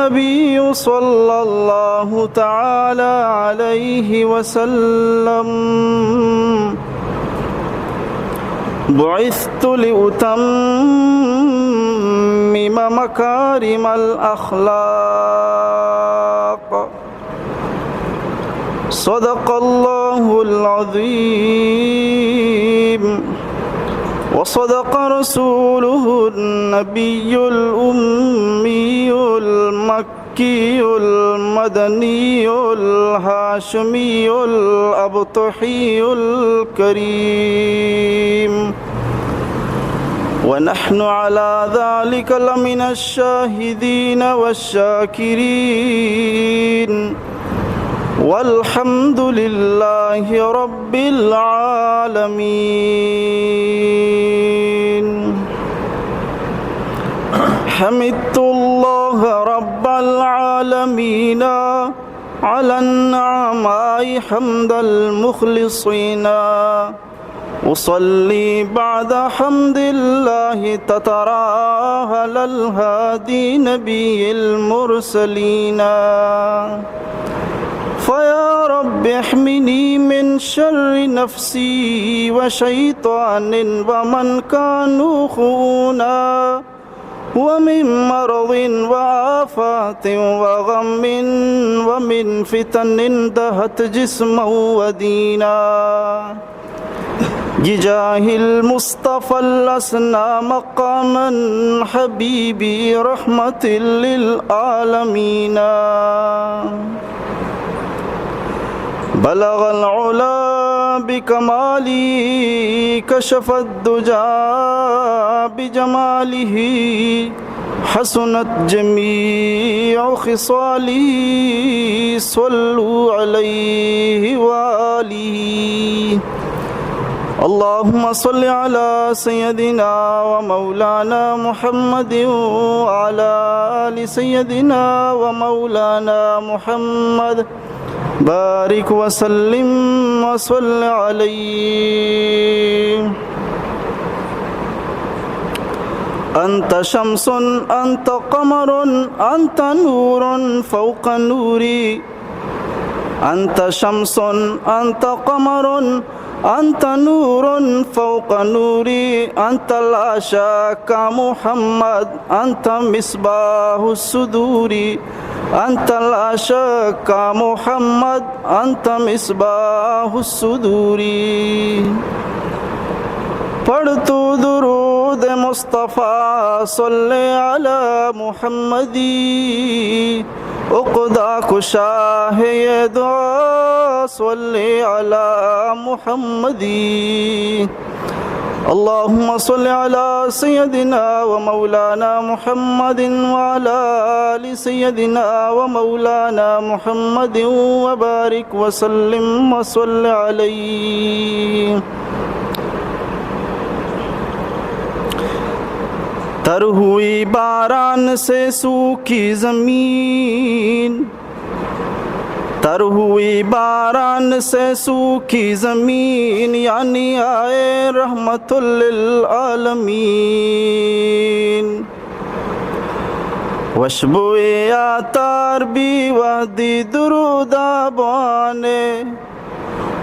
النبي صلى الله تعالى عليه وسلم: بعثت لأتمم مكارم الأخلاق. صدق الله العظيم، وصدق رسوله النبي الأمي المكي المدني الهاشمي الأبطحي الكريم. ونحن على ذلك لمن الشاهدين والشاكرين، والحمد لله رب العالمين. حمدت الله رب العالمين على النعماء حمد المخلصين. أصلي بعد حمد الله تترى على الهادي نبي المرسلين. فيا رب احمني من شر نفسي وشيطان ومن كانوا خونا، ومن مرض وآفات وغم ومن فتن دهت جسما ودينا. بجاه المصطفى الأسنى مقاما حبيبي رحمة للعالمين. بلغ العلا بكماله، كشف الدجى بجماله، حسنت جميع خصاله، صلوا عليه وآله. اللهم صل على سيدنا ومولانا محمد وعلى آل سيدنا ومولانا محمد، بارك وسلم وصل عليه. أنت شمس، أنت قمر، أنت نور فوق نوري. أنت شمس، أنت قمر، أنت نور فوق نوري، أنت لا شك محمد، أنت مصباح الصدور، أنت لا شك محمد، أنت مصباح الصدور. پڑھ تو درود مصطفیٰ، صل علی محمد، عقدہ کشا ہے یہ دعا، صل علی محمد۔ اللهم صل على سيدنا ومولانا محمد وعلى آل سيدنا ومولانا محمد وبارك وسلم وصل عليه۔ تر ہوئی باران سے سوکھی زمین، تر ہوئی باران سے سوکھی زمین، یعنی آئے رحمت للعالمین۔ وشبوئے عطار بی وہدی درود بوانے،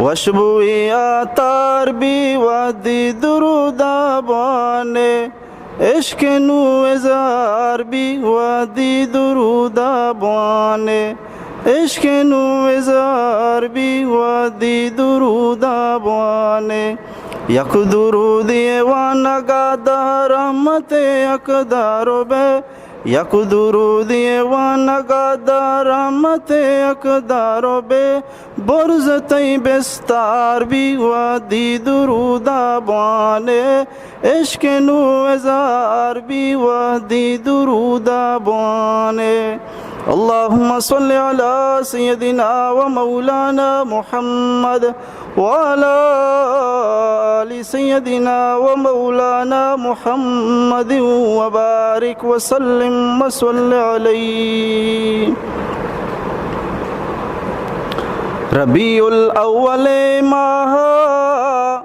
وشبوئے عطار بی وہدی درود بوانے، عشق نوں اظہار بی وہدی درود بوانے، عشق نوں اظہار بی وہدی درود بوانے۔ یک درودے وانگا دہ رحمت اقدار بے، یک درودے وانگا دہ رحمت اقدار بے، برز تئی بستار بی وہدی درود بوانے، عشق نوں اظہار بی وہدی درود بوانے۔ اللهم صل على سيدنا ومولانا محمد وعلى آل سيدنا ومولانا محمد وبارك وسلم وصل عليه۔ ربیع الاول ماہ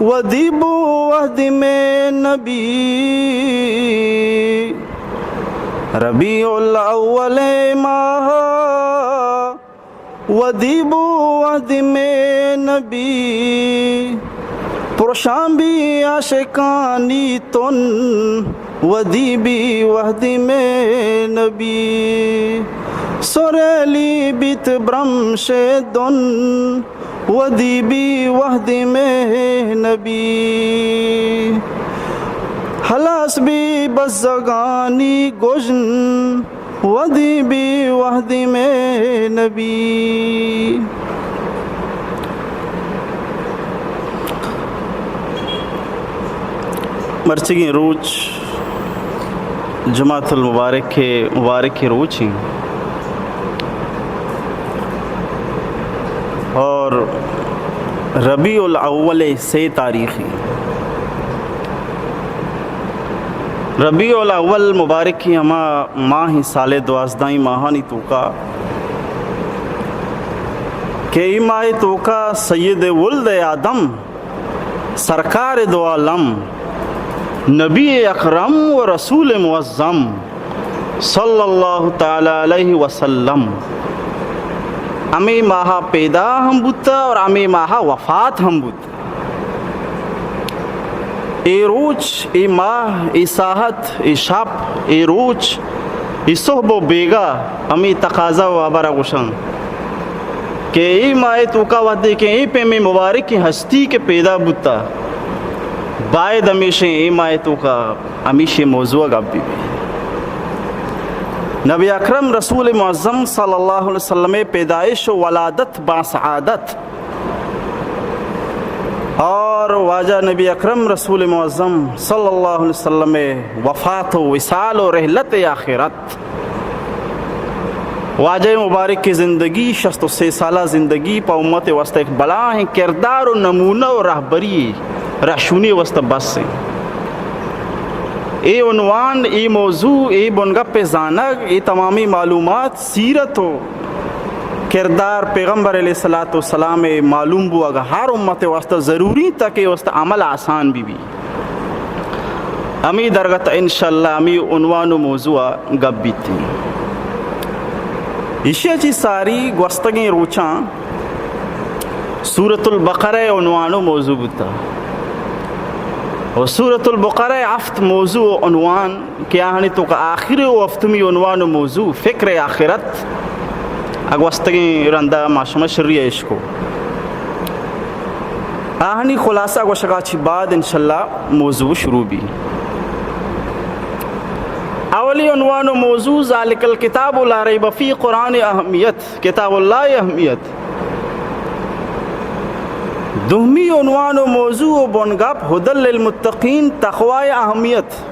ودی بو وہدی مئے نبی، ربیع الاول ماہ ودی بو وہدی میں نبی، پرشان بی عاشقانی تن ودی بی وہدی میں نبی۔ سریلی بیت برمش دن ودی بی وہدی میں نبی۔ ہلاس بی بزگانی گژن ودی بی وہدی میں نبی۔ مرچگیں روچ جمعۃ المبارک کے مبارک کے روچ ہیں اور ربیع الاول سے تاریخ ہیں۔ ربیع الاول مبارک کی ہما ماہ سال دوازدہیں ماہانی توکا کہ ای ماہ توکا سید ولد آدم، سرکار دو عالم، نبی اکرم و رسول معظم صلی اللہ تعالی علیہ وسلم ہمے ماہ پیدا ہم بوتا اور ہمے ماہ وفات ہم بوتا۔ اے روچ، اے ماہ، اے ساعت، اے شپ، اے روچ، اے صحب و بیگاہ ہمے تقاضا و ہبرا گوشن کہ اے ماہ توکا وہدے کہ اے پیمیں مبارکیں ہستی کہ پیدا بوتا، باید ہمیشیں اے ماہ توکا ہمیشیں موضوع گپ بی بی۔ نبی اکرم رسول معظم صلی اللہ علیہ وسلم پیدائش و ولادت با سعادت اور واجہ نبی اکرم رسول معظم صلی اللہ علیہ وسلم وفات و وصال و رحلت آخرت۔ واجہ مبارک کی زندگی، شست و سے سالہ زندگی پہ امت واسطہ ایک بلاہیں کردار و نمونہ و رہبری، رہشونی واسطہ بس ہیں۔ اے عنوان، اے موضوع، اے بنگپ زانگ، اے تمامی معلومات سیرت و کردار پیغمبر علیہ الصلوۃ والسلام معلوم بوگ ہر امت واسطہ ضروری تاکہ واسطہ عمل آسان بی بی۔ ہمے درگت انشاءاللہ ہمے عنوان و موضوع گپ بیت۔ ایشی چی ساری گوستگیں روچاں سورۃ البقرہ عنوان و موضوع بوتا۔ و سورۃ البقرہ ہفت موضوع و عنوان کہ آہانی توکا آخری و ہفتمی عنوان و موضوع فکر آخرت، اگوستگیں رندا ما شما شری اشکو۔ آہانی خلاصہ گوشگا چی بعد انشاءاللہ موضوع شروع بی۔ اولی عنوان و موضوع ذالک الکتاب لا ریب فیہ، قرآن اہمیت، کتاب اللہ اہمیت۔ دومی عنوان و موضوع و بنگپ ہدی للمتقین، تقوی اہمیت۔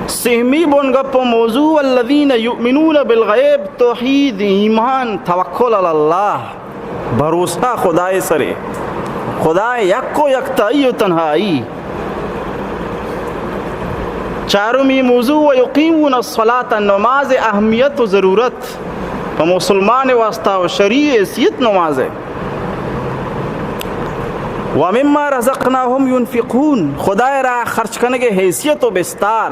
سہمی بنگپ و موضوع الذین یؤمنون بالغیب، توحید، ایمان، توکل علی اللہ، بھروسہ خدائے سرے، خدائے یک و یکتائی و تنہائی۔ چارمی موضوع و یقیمون الصلاۃ، نماز اہمیت و ضرورت پہ مسلمان واسطہ و شرعی حیثیت نماز ہے۔ و مما رزقناہم ینفقون، خدائے راہ خرچ کنگ حیثیت و بستار۔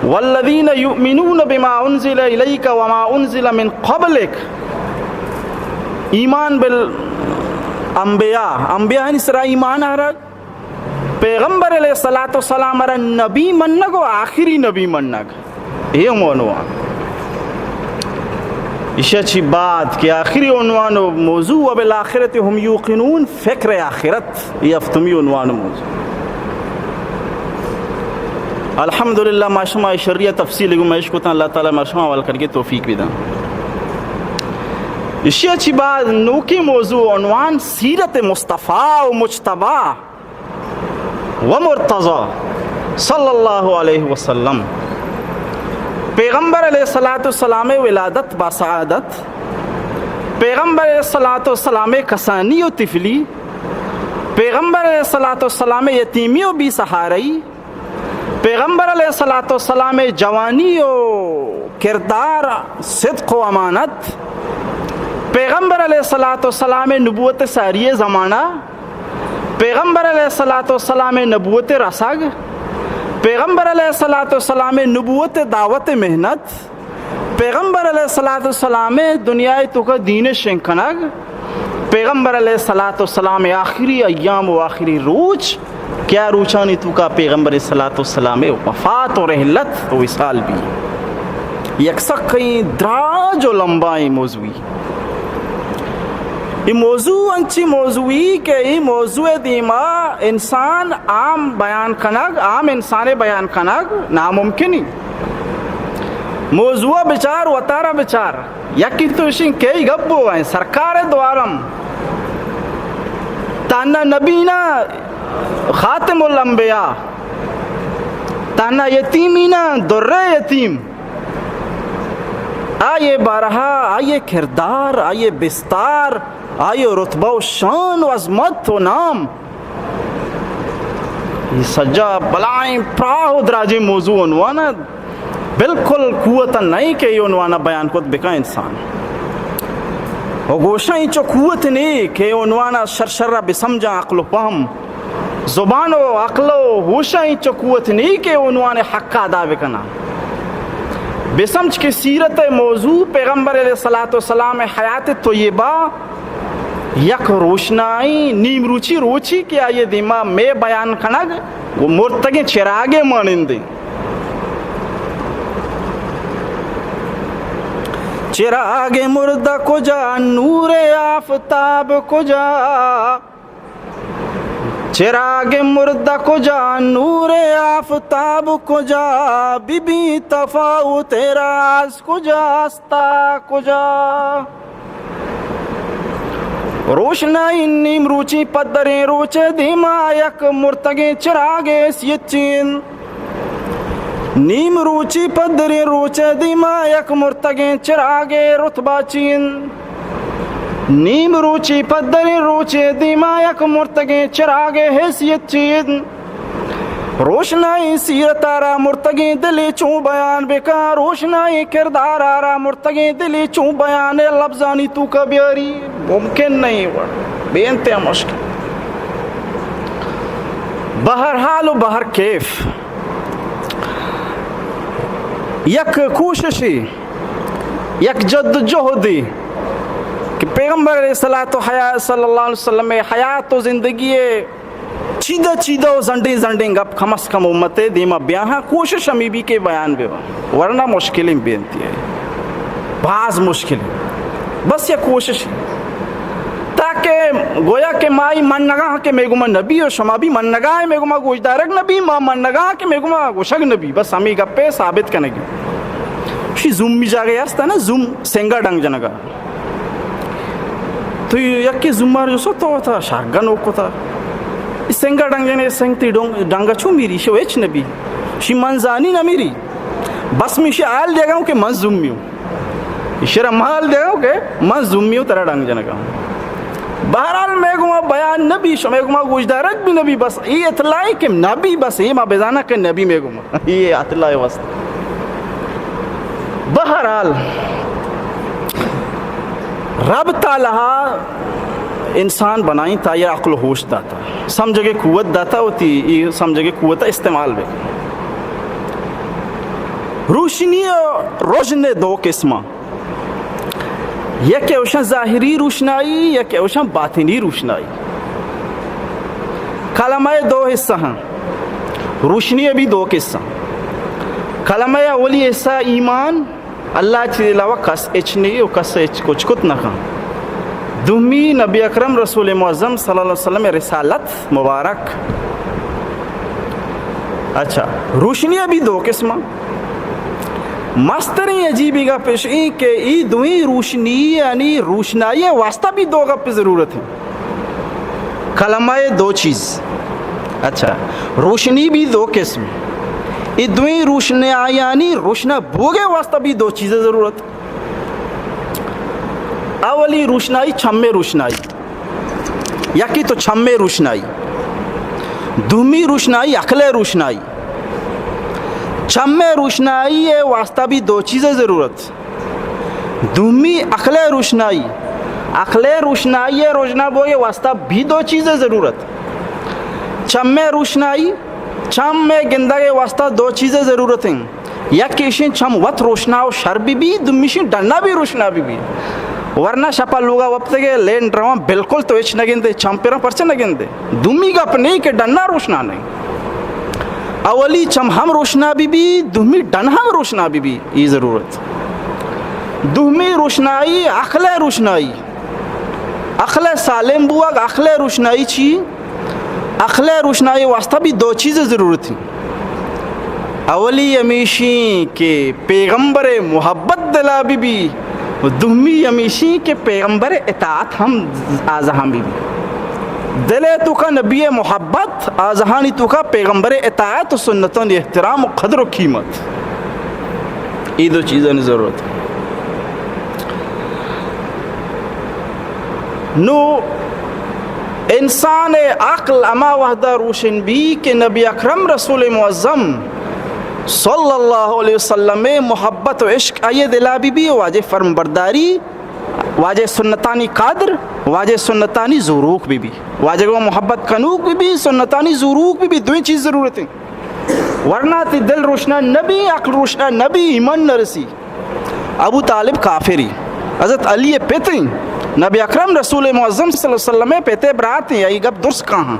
والذین یؤمنون بما انزل الیک وما انزل من قبلک، ایمان بالانبیاء، انبیاءانی سرا ایمان آرگ، پیغمبر علیہ الصلوۃ والسلام را نبی منگ و آخری نبی منگ۔ اے ہم عنوان۔ ایشی چی بعد کہ آخری عنوان و موضوع و بالآخرۃ هم یوقنون، فکر آخرت، اے ہفتمی عنوان و موضوع۔ الحمدللہ، ما شما شریعہ تفصیل گو مش کتن، اللہ تعالی ما شما عمل کرگے توفیق بدن۔ ایشی چی بعد نوکی موضوع عنوان سیرت مصطفی و مجتبی و مرتضی صلی اللہ علیہ وسلم۔ پیغمبر علیہ الصلوۃ والسلام ولادت با سعادت، پیغمبر علیہ الصلوۃ والسلام کسانی و طفلی، پیغمبر علیہ الصلوۃ والسلام یتیمی و بی سہارئی، پیغمبر علیہ الصلوۃ والسلام جوانی و کردار صدق و امانت، پیغمبر علیہ الصلوۃ والسلام نبوت ساری زمانہ، پیغمبر علیہ الصلوۃ والسلام ءِ نبوت ءِ رسگ، پیغمبر علیہ الصلوۃ والسلام ءِ نبوت ءِ دعوت ءِ محنت، پیغمبر علیہ الصلوۃ والسلام ءِ دنیا ءِ توکا دین ءِ شنگ کنگ، پیغمبر علیہ الصلوۃ والسلام ءِ آخری ایام و آخری روچ، کہ آ روچانی توکا پیغمبر علیہ الصلوۃ والسلام ءِ وفات و رحلت و وصال بی، یک سکیں دراج و لمبائیں موضوعی۔ اے موضوع انچیں موضوعی کہ اے موضوع ءِ دیما انسان عام بیان کنگ، عام انسان ءِ بیان کنگ ناممکن ایں۔ موضوع ءَ بچار، وتارا بچار۔ یکی تو اشیں کئی گپ بوئیں، سرکار دوارم، تہنا نبی نہ، خاتم الانبیاء، تہنا یتیمی نہ، درِ یتیم۔ آئی ءِ بارہا، آئی ءِ کردار، آئی ءِ بستار، آئی ءِ رتبہ و شان و عظمت و نام، اے سجا بلائیں پراہ و دراجیں موضوع عنوان ءَ، بالکل قوت نہ ایں کہ اے عنوان ءَ بیان کت بکن انسان۔ و گوشاں اینچو قوت نہ ایں کہ اے عنوان ءَ شر شر ءَ بسمجھاں، عقل و فہم، زبان و عقل و ہوشاں اینچو قوت نہ ایں کہ اے عنوان ءِ حق ءَ ادا بکناں۔ بسمجھ کہ سیرت ءِ موضوع، پیغمبر علیہ الصلوۃ والسلام ءِ حیات طیبہ، یک روشنائی، نیم روچی روچی کہ آئی ءِ دیما مئے بیان کنگ گوں مرتگیں چراگے مانندیں۔ چراگِ مردہ کجا، نورِ آفتاب کجا؟ چراگِ مردہ کجا، نورِ آفتاب کجا؟ بی بی تفاوتِ راز کجاست تا کجا؟ روشنائی نیم روچی پدریں روچ ءِ دیما یک مرتگیں چراگے حیثیت چی انت؟ نیم روچی پدریں روچ ءِ دیما یک مرتگیں چراگے رتبہ چی انت؟ نیم روچی پدریں روچ ءِ دیما یک مرتگیں چراگے حیثیت چی انت؟ روشنائی سیرت ءَ را مرتگیں دلے چوں بیان بکن، روشنائی کردار ءَ را مرتگیں دلے چوں بیان ءِ لبزانی توکا بیاری؟ ممکن نہ ایں، وڑ بے انتہا مشکل۔ بہرحال و بہر کیف، یک کوششے، یک جدوجہدے کہ پیغمبر علیہ الصلوۃ و حیا-، صلی اللہ علیہ وسلم ءِ حیات و زندگی ءِ چیدہ چیدہ و زنڈیں زنڈیں گپ کم از کم امت ءِ دیما بیاہاں، کوشش ہمے بی کہ بیان بہ باں، ورنہ مشکلیں، بے انتہائی باز مشکلیں۔ بس یک کوششے، تاکہ گویا کہ ما اے منگا ہاں کہ مئے گوما نبی و شما بی منگا ئے، مئے گوما گوشدارگ نبی، ما منگا ہاں کہ مئے گوما گوشگ نبی، بس ہمے گپ ءِ ثابت کنگی۔ شی زومی جاگہے ہست نا، زوم سنگا ڈنگ جنگا۔ تو یکے زومار جسو تو وتا شرگا نوک کتا۔ اے سنگا ڈنگ جنے، سنگ تی ڈنگ، ڈنگا چون میری؟ شو ہچ نبی۔ شی من زانی نمیری۔ بس می شی حال دیگا ہوں کہ من زومی ہوں۔ ایشرا من حال دیگا ہوں کہ من زومی ہوں، ترا ڈنگ جنگا ہوں۔ بہرحال مئے گوما بیان نبی، شمئے گوما گوشدارگ بی نبی، بس اے اطلاع کہ نبی، بس اے ما بزانا کہ نبی مئے گوما۔ اے اطلاع واسطہ۔ بہرحال، رب تعالی انسان بنائیں تا آئی عقل و ہوش داتا، سمجھگے قوت داتا، وتی اے سمجھگے قوت استعمال بے۔ روشنی و رژن دو قسماں۔ یکے اوشاں ظاہری روشنائی، یکے اوشاں باطنی روشنائی۔ کلمہ دو حصہ ہاں، روشنی بھی دو قسم۔ کلمہ اولی حصہ ایمان، اللہ چی علاوہ کس اچ نہیں و کس اچ کچھ کت نہ کن۔ دومی نبی اکرم رسول معظم صلی اللہ علیہ وسلم رسالت مبارک۔ اچھا، روشنی بھی دو قسم۔ مستریں عجیبی گپ اش ایں کہ ای دوئیں روشنی، یعنی روشنائی واسطہ بھی دو گپ ضرورت ہیں۔ کلمہ دو چیز۔ اچھا، روشنی بھی دو قسم۔ ای دوئیں روشنائیانی روشنا بوگے واسطہ بھی دو چیزیں ضرورت۔ اولی روشنائی چمے روشنائی۔ یکی تو چمے روشنائی، دومی روشنائی عقلے روشنائی۔ چمے روشنائی واسطہ بھی دو چیزیں ضرورت۔ دومی عقلے روشنائی، عقلے روشنائی روشنا بوگے واسطہ بھی دو چیزیں ضرورت۔ چم ءِ روشنائی، چم ءِ گندگ ءِ واستہ دو چیز ءِ ضرورت ایں۔ یک ایشیں چم وت روشنا و شر بہ بی، دومی ایشیں ڈنا بھی روشنا بہ بی۔ ورنہ شپا لوگا وپتگے لین رواں بالکل تو ہچ نہ گندے، چم پراں پرچہ نہ گندے۔ دومی گپ نہیں کہ ڈنا روشنا نہیں۔ اولی چم ہم روشنا بہ بی، دومی ڈن ہم روشنا بہ بی، ای ضرورت۔ دومی روشنائی، عقل ءِ روشنائی۔ عقل ءِ سالم بوگ، عقل ءِ روشنائی چی؟ عقل ءِ روشنائی واسطہ بھی دو چیز ضرورت ہیں۔ اولی ہمیشی کہ پیغمبر ءِ محبت دلا بہ بی، و دومی ہمیشی کہ پیغمبر ءِ اطاعت ہم آزہاں بہ بی۔ دل ءِ توکا نبی ءِ محبت، آزہانی توکا پیغمبر ءِ اطاعت و سنتانی احترام و قدر و قیمت۔ ای دو چیزانی ضرورت۔ نو انسان ءِ عقل ہما وہدا روشن بی کہ نبی اکرم رسول معظم صلی اللہ علیہ وسلم ءِ محبت و عشق آئی ءِ دلا بہ بی، واجہ فرمبرداری، واجہ سنتانی قدر، واجہ سنتانی زوروک بہ بی، واجہ گوں محبت کنوک بہ بی، سنتانی زوروک بہ بی، دوئیں چیز ضرورت ہیں۔ ورنہ تئی دل روشنا نہ بی، عقل روشنا نہ بی، ایمان نہ رسی۔ ابو طالب کافری، حضرت علی ءِ پت ایں، نبی اکرم رسول معظم صلی اللہ علیہ وسلم ءِ پت ءِ برات ایں، ای گپ درست کہاں۔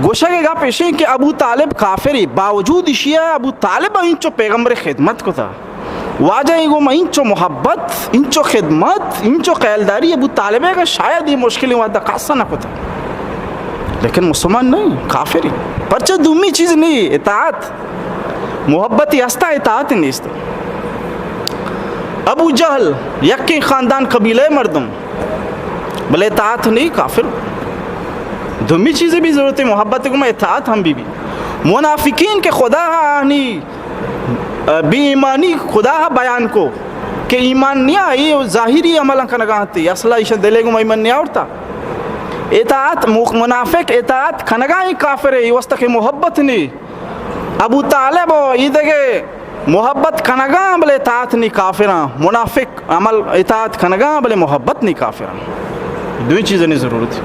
گوشگ ءِ گپ ایشیں کہ ابو طالب کافری، باوجود ایشی ءَ ابو طالب ءَ انچو پیغمبر ءِ خدمت کتا۔ واجہ ءِ گوما انچو محبت، انچو خدمت، انچو خیالداری ابو طالب ءَ کہ شاید اے مشکلیں وہدا کس ءَ نہ کتا۔ لیکن مسلمان نہیں، کافر ہیں۔ پرچہ دومی چیز نہیں، اطاعت۔ محبت ہستا، اطاعت نیست۔ ابو جہل، یکیں خاندان قبیلہ مردم، بلے اطاعت نہیں، کافر۔ دومی چیزیں بھی ضرورت ہے، محبت گوما اطاعت ہم بہ بی۔ منافقین کہ خدا آہانی بے ایمانی خدا ءَ بیان کو کہ ایمان نیا، اے ظاہری عملاں کنگا انت، اصلا ایشاں دلے گوما ایمان نیا آورتا۔ اطاعت، مخ-، منافق اطاعت کنگا ایں کافر ءِ، اے واسطہ کہ محبت نی۔ ابو طالب و ایدگہ محبت کنگا، بلے اطاعت نی کافراں۔ منافق عمل اطاعت کنگا، بلے محبت نی کافراں۔ دوئیں چیزانی ضرورت۔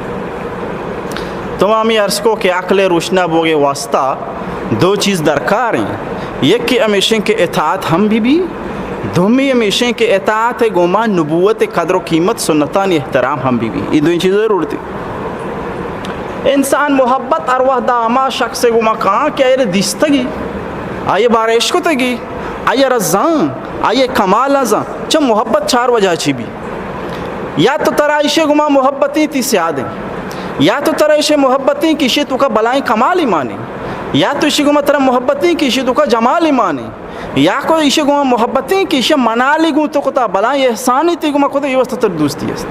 تو ہمے عرض کو کہ عقل ءِ روشنا بوگ ءِ واسطہ دو چیز درکار ایں۔ یکے ہمیشیں کہ اطاعت ہم بہ بی، دومی ہمیشیں کہ اطاعت ءِ گوما نبوت ءِ قدر و قیمت، سنتانی احترام ہم بہ بی۔ اے دوئیں چیز ضرورت ایں۔ انسان محبت ہر وہدا ہما شخص ءِ گوما کاں کہ آئی ءَ دیستگی، آئی ءِ بارہ اشکتگی، آئی ءَ را زان، آئی ءِ کمالاں زان۔ چہ محبت چار وجہ چی بی؟ یا تو ترا ایشی گوما محبتیں تئی سیاد ایں، یا تو ترا ایشی محبتیں کہ ایشی توکا بلائیں کمالے مانے، یا تو ایشی گوما ترا محبتیں کہ ایشی توکا جمالے مانے، یا کو ایشی گوما محبتیں کہ ایشی منالی گوں تو کتا، بلائیں احسانی تئی گوما کتا، اے واسطہ ترا دوستی است۔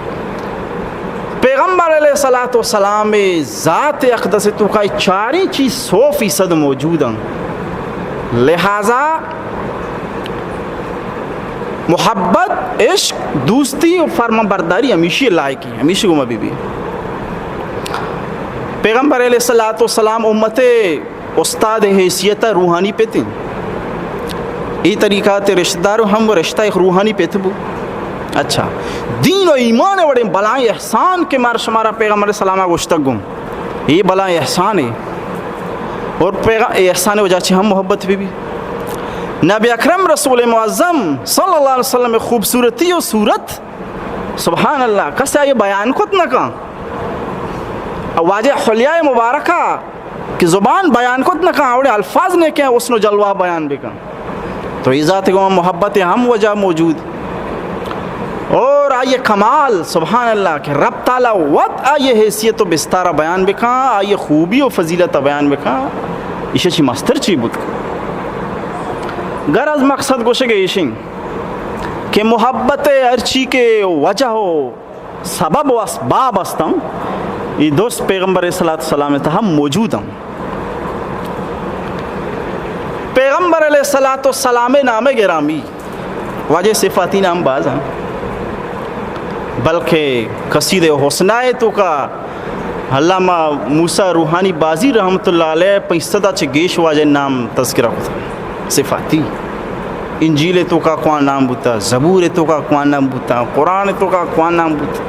پیغمبر علیہ الصلوۃ والسلام ءِ ذات اقدس توکا اے چاریں چیز سو فیصد موجود ایں۔ لہذا محبت، عشق، دوستی و فرمان برداری ہمیشی لائقی، ہمیشی گوما بہ بی۔ پیغمبر علیہ الصلوۃ والسلام امت ءِ استاد ءِ حیثیت ءَ روحانی پت ایں۔ اے طریقہ ءِ رشتہ دار ہم رشتہ ایک روحانی پت بو۔ اچھا، دین و ایمان ءِ وڑیں بلائیں احسان کہ مار شمارا پیغمبر علیہ السلام ءَ گوشتگ گوں، اے بلائیں احسانے۔ اور پیغ-، اے احسان ءِ وجہ چہ ہم محبت بہ بی۔ نبی اکرم رسول معظم صلی اللہ علیہ وسلم ءِ خوبصورتی و صورت، سبحان اللہ، کس آئی بیان کت نہ کن۔ واجہ حلیہ مبارکہ کہ زبان بیان کت نہ کن، اوڑے الفاظ نے کہ حسن و جلوہ بیان بکن۔ تو اے ذات گوما محبت ہم وجہ موجود۔ اور آئی کمال، سبحان اللہ، کہ رب تعالی وت آئی حیثیت و بستار بیان بکن، آئی خوبی و فضیلت بیان بکن، ایشی چی مستر چی بود؟ غرض مقصد گوشگ ایشیں کہ محبت ہر چی کہ وجہ ہو سبب و اسباب استاں، اے درست پیغمبر علیہ الصلوۃ والسلام ءِ تہا موجود ایں۔ پیغمبر علیہ الصلوۃ والسلام ءِ نام گرامی، واجہ صفاتی نام باز ایں، بلکہ قصیدہ حسنی ءِ توکا علامہ موسی روحانی بازی رحمت اللہ علیہ پنچ سد ءَ چہ گیش واجہ نام تذکرہ کتا۔ صفاتی۔ انجیل ءِ توکا کوان نام بوتا، زبور ءِ توکا کوان نام بوتا، قرآن ءِ توکا کوان نام بوتا۔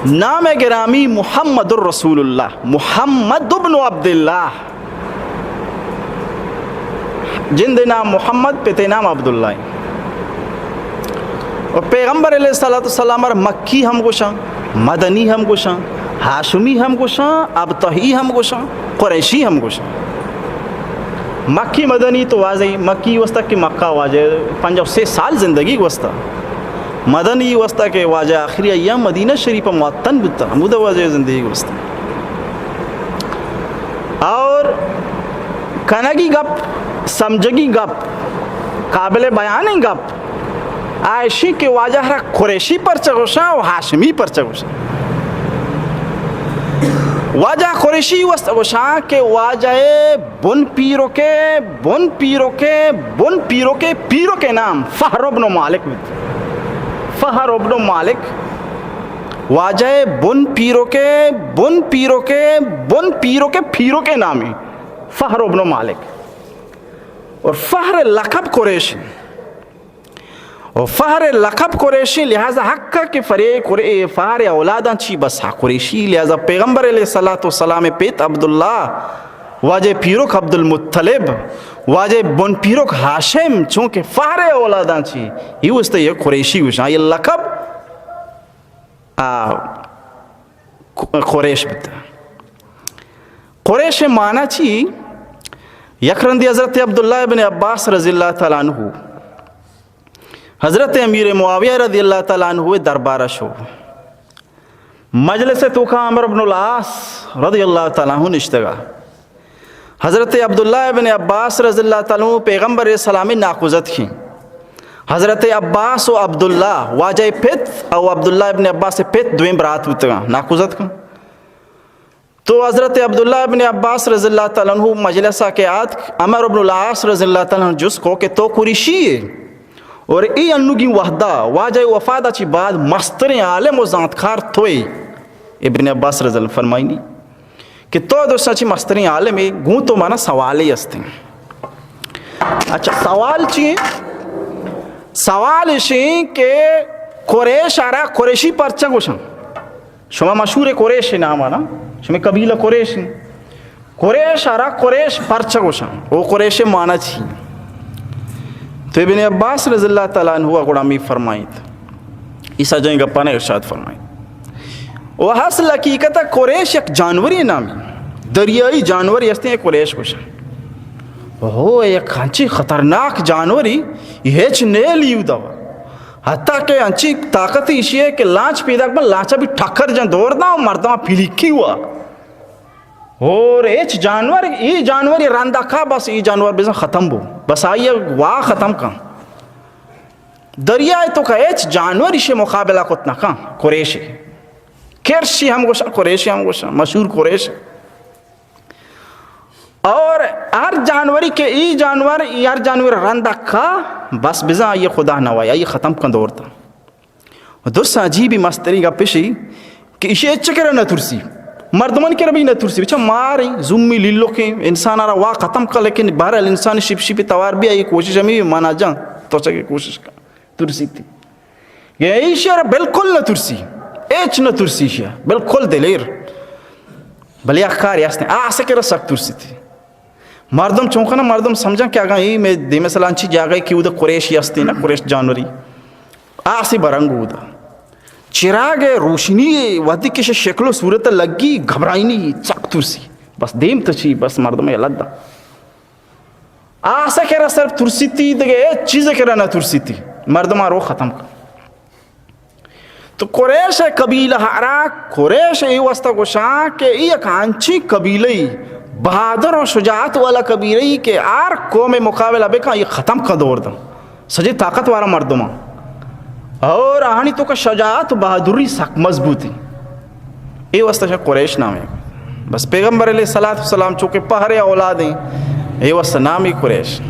نام گرامی محمد رسول اللہ، محمد ابن عبداللہ۔ جند نام محمد، پت نام عبداللہ۔ و پیغمبر علیہ الصلوۃ والسلام ءَ را مکی ہم گوشاں، مدنی ہم گوشاں، ہاشمی ہم گوشاں، ابطحی ہم گوشاں، قریشی ہم گوشاں۔ مکی مدنی تو واضح، مکی واسطہ کہ مکہ واجہ پنجاہ و سے سال زندگی گوستا۔ مدنی واسطہ کہ واجہ آخری ایام مدینہ شریف ءَ معطن بوتا، ہمودا واجہ زندگی گوستا۔ اور کنگی گپ، سمجھگی گپ، قابل بیانیں گپ آ ایشی کہ واجہ را قریشی پرچہ گوشاں و ہاشمی پرچہ گوشاں۔ واجہ قریشی واسطہ گوشاں کہ واجہ بن پیرکے، بن پیرکے، بن پیرکے، پیرکے نام فہر ابن مالک بیت۔ فہر ابن مالک، واجہ بن پیرکے، بن پیرکے، بن پیرکے، پیرکے نامی فہر ابن مالک۔ اور فہر لقب قریش۔ و فہر لقب قریشی، لہذا حق کہ فرے قرے-، فہر اولاداں چی بس ہا قریشی، لہذا پیغمبر علیہ الصلوۃ والسلام پت عبداللہ، واجہ پیرک عبدالمطلب، واجہ بن پیرک ہاشم، چونکہ فہر اولاداں چی، یہ واسطہ یہ قریشی گوشاں، یہ لقب، آ، قریش بیتا۔ قریش معنی چی؟ یک رندی حضرت عبداللہ ابن عباس رضی اللہ تعالی عنہ حضرت امیر معاویہ رضی اللہ تعالی عنہ دربارہ شو۔ مجلس توکا عمرو بن العاص رضی اللہ تعالی عنہ نشتگا۔ حضرت عبداللہ ابن عباس رضی اللہ تعالی عنہ پیغمبر علیہ السلام ناکوزتکیں۔ حضرت عباس و عبداللہ، واجہ پت او عبداللہ ابن عباس پت دوئیں برات بوتگاں، ناکوزتکاں۔ تو حضرت عبداللہ ابن عباس رضی اللہ تعالی عنہ مجلسا کہ آتک، عمرو بن العاص رضی اللہ تعالی عنہ جست کو کہ تو قریشی ئے؟ اور ای انوگیں وہدا واجہ وفادا چی بعد مستریں عالم و زانتکار توئے۔ ابن عباس رضی اللہ فرمائنی کہ تو درستاں چی مستریں عالم ئے، گوں تو منا سوالے استیں۔ اچھا، سوال چی ایں؟ سوال اشیں کہ قریش ءَ را قریشی پرچہ گوشاں؟ شما مشہور ئے قریش نام ءَ نا، شمے قبیلہ قریش ایں۔ قریش ءَ را قریش پرچہ گوشاں؟ او قریش معنی چی؟ تو ابن عباس رضی اللہ تعالی عنہ گڑا می فرمائیت، ای سجہیں گپاں ارشاد فرمائیت۔ و اصل حقیقت قریش یک جانوری نامی، دریائی جانوری ہستیں، قریش گوشاں۔ ہو، یک انچی خطرناک جانوری، ہچ نیل ایودا۔ حتیٰ کہ انچی طاقت ایشی ئے کہ لانچ پیداک بن، لانچا بھی ٹکر جن دور دا، مردماں پلیکی ہوا۔ اور ہچ جانور، ای جانور ای رندا کا، بس ای جانور بزن ختم بو، بس آئی وا ختم کن۔ دریائے توکا ہچ جانور ایشی مقابلہ کت نہ کن۔ قریش ئے۔ کرشی ہم گوشن، قریشی ہم گوشن، مشہور قریش۔ اور ہر جانوری کہ ای جانور، ای ہر جانور رندا کا، بس بزن آئی خدا نوائی، آئی ختم کن دور تا۔ و درستاں عجیبی مستریں گپ اشی کہ ایشی ہچ کرا نہ ترسی، مردمانی کرا بھی نہ ترسی، بچا ماریں، زومی لیلوکیں، انسان را وا ختم کن، لیکن بہرحال انسان شپ شپی توار بھی آئی کوشش ہمیں بھی مانا جان، تو چکے کوشش کن، ترسی تی۔ یہ ایشی را بالکل نہ ترسی، ہچ نہ ترسی ایشی، بالکل دلیر۔ بلے اخکاری ہستیں، آسے کرا سک ترسی تی۔ مردم چون کنن، مردم سمجھن کہ اگاں اے مئے دیم ء سلانچی جاگہے کہ اودا قریشی ہستیں نا، قریش جانوری، آسے برنگ اودا۔ چراگ ء روشنی ء وھدے کہ شکل و صورت ء لگی، گھبرائینی، سک ترسی۔ بس دیم تچی، بس مردم ء لد۔ آس ء کرا صرف ترسیتی، دگہ ہچ چیز ء کرا نہ ترسیتی۔ مردماں رو ختم کن۔ تو قریش ء قبیلہ ء را قریش اے واسطہ گوشاں کہ اے یک انچیں قبیلہ ای بہادر و شجاعت والا قبیلہ ای کہ ہر قوم مقابلہ بکن، اے ختم کن دور دن۔ سجے طاقت والا مردماں اور آہانی توکا شجاعت و بہادری سک مضبوط ہیں۔ اے واسطہ شاہ قریش نام ہے۔ بس پیغمبر علیہ الصلوۃ والسلام چونکہ پہرے اولاد ہیں، اے واسطہ نام ہی قریش۔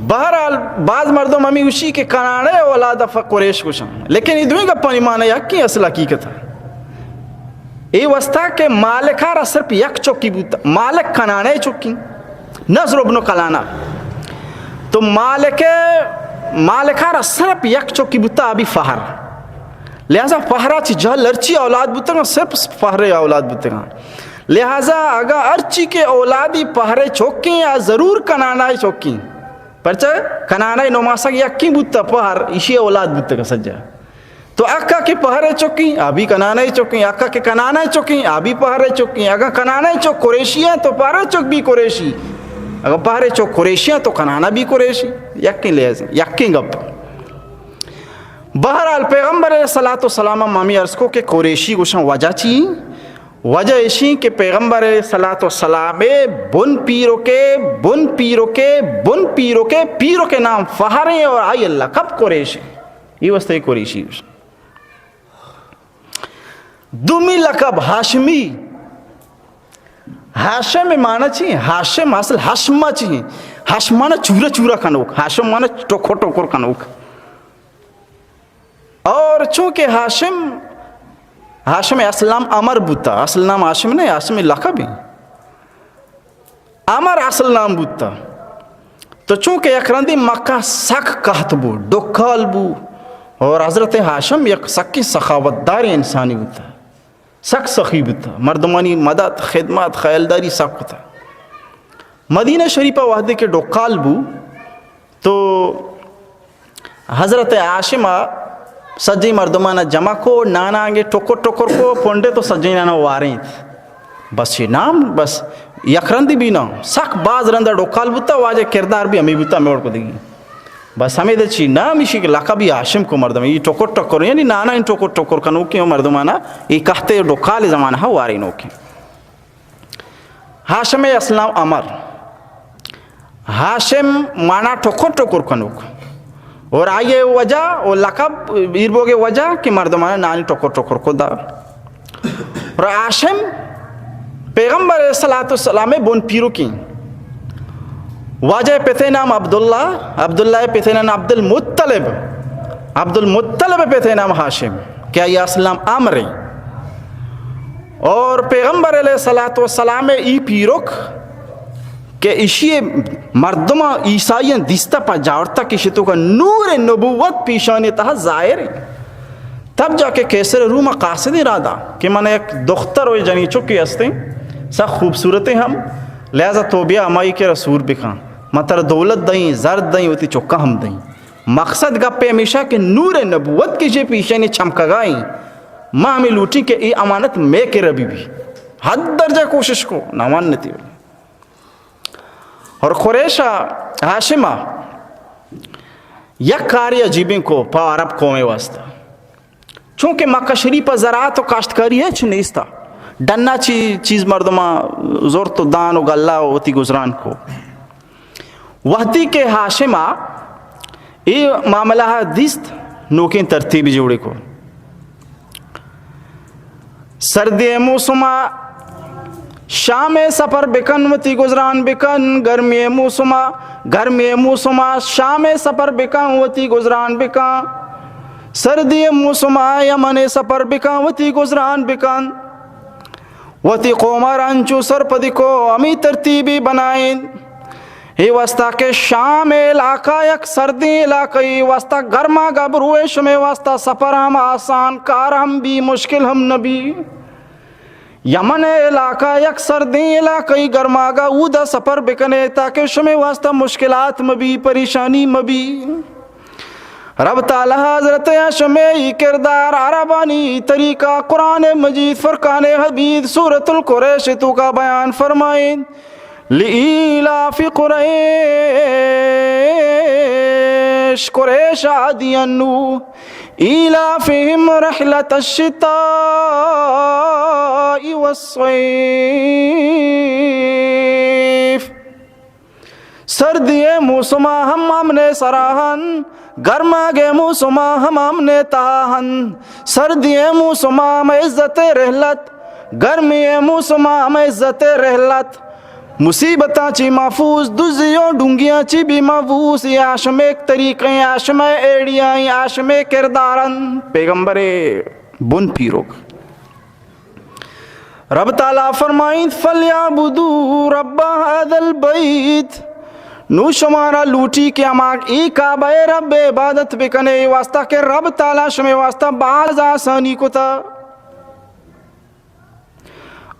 بہرحال، بعض مردم ہمیں گوشی کہ کنانے اولاد ف قریش گوشن، لیکن یہ دوئیں گپانی معنی یکی اصل حقیقت ہے۔ اے واسطہ کہ مالکا را صرف یک چکی بوتا، مالک کنانے چکی، نضر ابن کنانہ۔ تو مالک، مالکا را صرف یک چکی بوتا، ابی فہر۔ لہذا پہرا چی جہل ہرچی اولاد بوتگاں، صرف پہرے اولاد بوتگاں۔ لہذا اگاں ہرچی کہ اولادی پہرے چوکیں، آ ضرور کنانائے چوکیں۔ پرچا؟ کنانائے نماسگ یکیں بوتا، پہر ایشی اولاد بوتگاں سجا۔ تو اکا کہ پہرے چوکیں، آ بھی کنانائے چوکیں، اکا کہ کنانائے چوکیں، آ بھی پہرے چوکیں۔ اگاں کنانائے چوک قریشی ہیں تو پہرے چوک بھی قریشی، اگاں پہرے چوک قریشی ہیں تو کنانا بھی قریشی۔ یکیں لحاظ، یکیں گپ۔ بہرحال، پیغمبر علیہ الصلوۃ والسلام ءَ ما ہمے عرض کو کہ قریشی گوشاں وجہ چی؟ وجہ ایشی کہ پیغمبر علیہ الصلوۃ والسلام ءِ بن پیرکے، بن پیرکے، بن پیرکے، پیرکے نام فہر ایں اور آئی لقب قریش ایں۔ اے واسطہ قریشی گوشاں۔ دومی لقب ہاشمی۔ ہاشم معنی چی؟ ہاشم اصل ہشمہ چی؟ ہشم معنی چورہ چورہ کنوک، ہاشم معنی ٹکر ٹکر کنوک۔ اور چونکہ ہاشم، ہاشم اصل نام عمر بوتا، اصل نام ہاشم نہیں، ہاشم لقب ایں۔ عمر اصل نام بوتا۔ تو چونکہ یک رندے مکہ سک قحط بو، ڈکال بو، اور حضرت ہاشم یک سکیں سخاوتدار انسانی بوتا، سک سخی بوتا، مردمانی مدد، خدمت، خیالداری سک کتا۔ مدینہ شریف ءَ وہدے کہ ڈکال بو، تو حضرت ہاشم ءَ سجیں مردمان ءَ جمع کو، نانانگے ٹکر ٹکر کو، پنڈے تو سجیں نانا وارینت۔ بس یہ نام، بس یک رندی بھی نام۔ سک باز رند ءَ ڈکال بوتا، واجہ کردار بھی ہمیں بوتا، ہمیں وڑ کو دیگی۔ بس ہمیں دے چی نام ایشی کہ لقب ہی ہاشم کو مردم، یہ ٹکر ٹکر، یعنی نانا ان ٹکر ٹکر کنوکیں مردمان ءَ، یہ کہتے ڈکال زمانہ وارینوکیں۔ ہاشم ءِ اصل نام عمر۔ ہاشم مانا ٹکر ٹکر کنوک۔ اور آئی ءِ وجہ و لقب ایر بوگ ءِ وجہ کہ مردمان ءَ نانی ٹکر ٹکر کو دا۔ اور ہاشم پیغمبر علیہ الصلوۃ والسلام ءِ بن پیرکیں۔ واجہ ءِ پت ءِ نام عبداللہ، عبداللہ ءِ پت ءِ نام عبدالمطلب، عبدالمطلب ءِ پت ءِ نام ہاشم، کہ آئی ءِ اصل نام عمر ایں۔ اور پیغمبر علیہ الصلوۃ والسلام ءِ ای پیرک کہ ایشی مردماں عیسائیاں دیستہ پجا آورتہ کہ ایشی توکا نور نبوت پیشانی تہا ظاہر ایں۔ تب جا کہ قیصر روم ءَ قاصدیں را دا کہ من یک دختر و جنی چکے ہستیں، سک خوبصورتیں ہم، لہذا تو بیا ہمائی کرا سور بکن، من ترا دولت دئیں، زر دئیں، وتی چکاں ہم دئیں۔ مقصد گپے ہمیشہ کہ نور نبوت کہ ایشی پیشانی چمکگا ایں، ما ہمیں لوٹیں کہ اے امانت مئے کرا بہ بی۔ حد درجہ کوشش کو، نہ وانتی۔ اور قریش ءَ، ہاشم ءَ یک کارے عجیبیں کو پہ عرب قوم ءِ واسطہ۔ چونکہ مکہ شریف ءَ زراعت و کاشتکاری ہچ نیستا، ڈنا چی چیز مردماں زرت و دان و گلہ و وتی گزران کو۔ وہدی کہ ہاشم ءَ اے معاملہ ءَ دیست، نوکیں ترتیبے جوڑ کو۔ سردی ءِ موسم ءَ شام ءَ سفر بکن، وتی گزران بکن۔ گرمی ءِ موسم ءَ، گرمی ءِ موسم ءَ شام ءَ سفر بکن، وتی گزران بکن۔ سردی ءِ موسم ءَ یمن ءَ سفر بکن، وتی گزران بکن۔ وتی قوم ءَ را انچو سرپدی کو، ہمے ترتیبے بنائیں۔ اے واسطہ کہ شام ءِ علاقہ یک سردیں علاقہ، اے واسطہ گرماگا بروئے شمے واسطہ سفر ہم آسان، کار ہم بی، مشکل ہم نہ بی۔ یمن ءِ علاقہ یک سردیں علاقہ، گرماگا اودا سفر بکنے تاکہ شمے واسطہ مشکلات مہ بی، پریشانی مہ بی۔ رب تعالی حضرت ہاشم ءِ ای کردار، عربانی طریقہ قرآن مجید فرقان حمید سورۃ القریش توکا بیان فرمائیں۔ لإيلاف قريش، قریش آدینو، إيلافهم رحلة الشتاء والصيف۔ سردی ءِ موسم ءَ ہم امن ءِ سرا ہن، گرماگ ءِ موسم ءَ ہم امن ءِ تہا ہن۔ سردی ءِ موسم ءَ ہم عزت ءِ رحلت، گرمی ءِ موسم ءَ ہم عزت ءِ رحلت۔ مصیبتاں چی محفوظ، دزی و ڈونگیاں چی بھی محفوظ۔ یہ ہاشم ءِ طریقے، ہاشم ءِ ایڈیاں، ہاشم ءِ کردارن۔ پیغمبر ءِ بن پیروک۔ رب تعالی فرمائیت، فَلْيَعْبُدُوا رَبَّ هَذَا الْبَيْتِ، نو شمارا لوٹی کہ ہما اے کعبہ ءِ رب ءِ عبادت بکنے، اے واسطہ کہ رب تعالیٰ شمے واسطہ باز آسانی کتا۔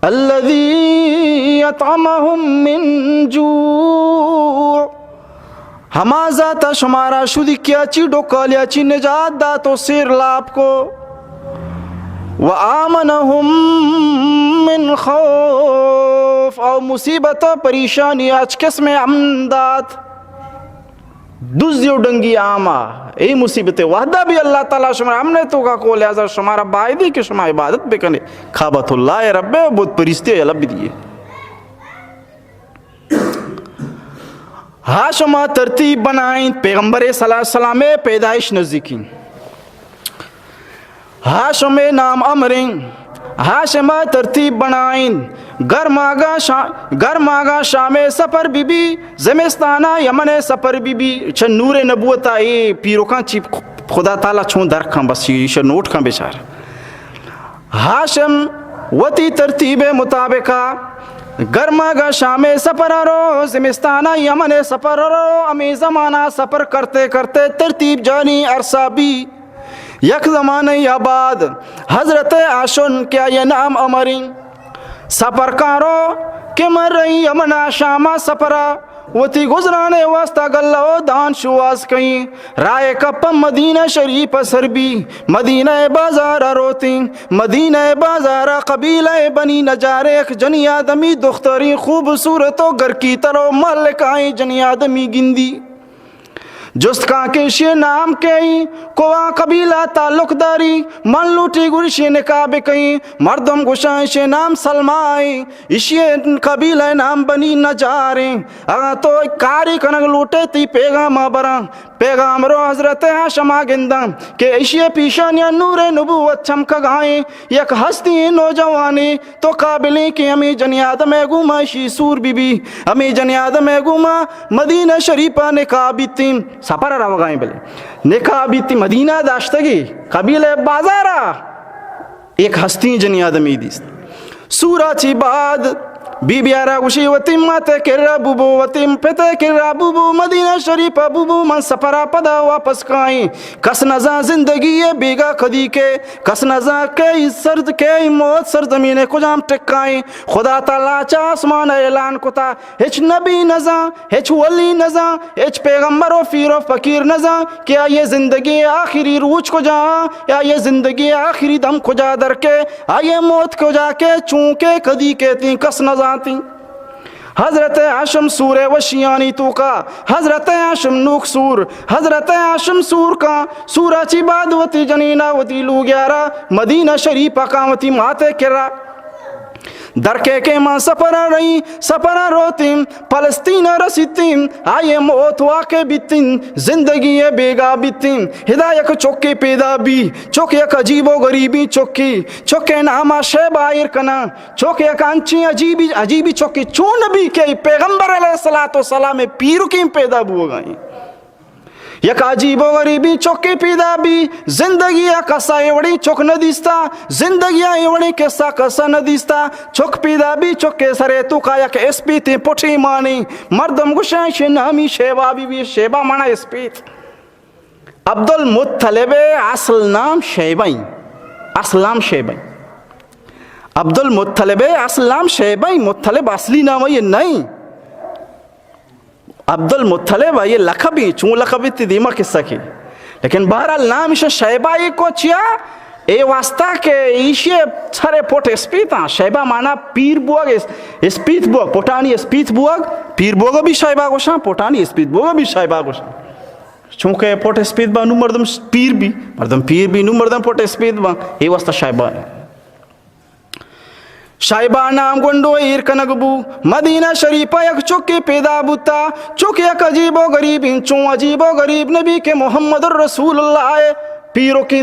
الذي أطعمهم من جوع، ہما ذات ءَ شمارا شدیکیا چی ڈکالیا چی نجات دات و سیر لاپ کو۔ وآمنهم من خوف، او مصیبت و پریشانی اچ قسم امن دات۔ دزی و ڈنگی عامہ، اے مصیبت وحدہ بھی اللہ تعالیٰ شمارا امن توکا کو، لہذا شمارا بایدی کہ شما عبادت بکنے کعبۃ اللہ رب ءَ، بت پریستی یلہ بدیے۔ ہاشم ءَ ترتیب بنائیں، پیغمبر صلی اللہ علیہ وسلم ءِ پیدائش نزیکیں۔ ہاشم ءِ نام امریں۔ ہاشم ءَ ترتیب بنائیں۔ گرماگا شا-، گرماگا شام ءَ سفر بی بی، زمستانا یمن ءَ سفر بی بی۔ چہ نور نبوت ءَ اے پیرکاں چی خدا تعالیٰ چون درکاں، بس ایشی نوٹ کن بچار۔ ہاشم وتی ترتیب مطابقا گرماگا شام ءَ سفر ءَ رو، زمستانا یمن ءَ سفر ءَ رو، ہمے زمانا سفر کرتے کرتے ترتیب جانی عرصہ بی۔ یک زمانے یا بعد حضرت ہاشم کہ آئی نام امریں سفر کارو کہ من رئی یمنا شاما سفرا وتی گزرانے واسطہ گلہ و دان شواز کئیں۔ راہ کپ مدینہ شریف سر بی، مدینہ بازار روتیں۔ مدینہ بازار قبیلہ بنی نجار یک جنی آدمی دختری خوبصورت و گرکی تر و ملکائیں جنی آدمی گندی۔ جست کاں کہ ایشی نام کئی، کواں قبیلہ تعلق داری، من لوٹی گڑا ایشی نکاح بکئی۔ مردم گوشاں ایشی نام سلمہ ایں، ایشی قبیلہ نام بنی نجار ایں۔ اگاں تو کاری کنگ لوٹے تئی پیغام ءَ براں۔ پیغام رو حضرت ہاشم ءَ گنداں کہ ایشی پیشانیاں نور نبوت چمکگائیں، یک ہستی نوجوانے تو قابلیں کہ ہمے جنی آدم ءِ گوما ایشی سور بی بی، ہمے جنی آدم ءِ گوما مدینہ شریف ءَ نکاح بیتیں، سفر ءَ روگائیں بلے نکاح بیتیں، مدینہ داشتگی قبیلہ بازارا یک ہستی جنی آدمی دیست۔ سورا چی بعد بی بی ءَ را گوشی وتی مات ءِ کرا بوبو، وتی پت ءِ کرا بوبو، مدینہ شریف ءَ بوبو، من سفر ءَ پدا واپس کائیں۔ کس نزاں زندگی ءِ بیگا کدی کہ، کس نزاں کئی سرد، کئی موت سرزمین ءِ کجام ٹکائیں۔ خدا تعالیٰ چہ آسمان ءَ اعلان کتا، ہچ نبی نزاں، ہچ ولی نزاں، ہچ پیغمبر و پیر و فقیر نزاں کہ آئی زندگی آخری روچ کجا، یا آئی زندگی آخری دم کجا در کے، آئی موت کجا کے، چون کے، کدی کیتیں، کس نزانتیں۔ حضرت ہاشم سور وشیانی توکا، حضرت ہاشم نوک سور، حضرت ہاشم سور کا، سورا چی بعد وتی جنینا وتی لوگیارا مدینہ شریف کا وتی مات کرا در کے کہ ما سفر رئی، سفر روتیں، فلسطین رسیتیں، آئی موت واقع بیتیں، زندگی بیگا بیتیں۔ ہدا یک چکے پیدا بی، چک یک عجیب و غریبی چکی، چکے ناما شیبہ ایر کنا، چک یک انچیں عجیبی، عجیبی چکے چون بی کہ پیغمبر علیہ الصلوۃ والسلام پیرکیں پیدا بوگائیں۔ یک عجیب و غریبیں چکے پیدا بی، زندگی ءَ کسا اے وڑیں چک نہ دیستا، زندگی ءَ اے وڑیں قصہ کسا نہ دیستا۔ چک پیدا بی، چکے سرے توکا یک اسپیتیں پٹے مانی، مردم گوشاں ایشی نامی شیبہ بی بی، شیبہ مانا اسپیت۔ عبدالمطلب اصل نام شیبہ ایں، اصل نام شیبہ ایں۔ عبدالمطلب اصل نام شیبہ ایں، مطلب اصلی نام یہ نہیں۔ عبدالمطلب آئی لقب ایں، چون لقب ایں تئی دیما قصہ کی۔ لیکن بہرحال نام ایشی شیبہ ایں کو چیا؟ اے واسطہ کہ ایشی سرے پٹ اسپیت آں۔ شیبہ مانا پیر بوگ، اس-، اسپیت بوگ، پٹانی اسپیت بوگ، پیر بوگ بھی شیبہ گوشاں، پٹانی اسپیت بوگ بھی شیبہ گوشاں۔ چونکہ پٹ اسپیت با نو مردم پیر بی، مردم پیر بی نو مردم پٹ اسپیت با، اے واسطہ شیبہ ایں۔ شیبہ نام گونڈو ایر کنگ بو۔ مدینہ شریف ءَ یک چکے پیدا بوتا، چک یک عجیب و غریب ایں، چون عجیب و غریب نبی کہ محمد رسول اللہ ءِ پیرکیں۔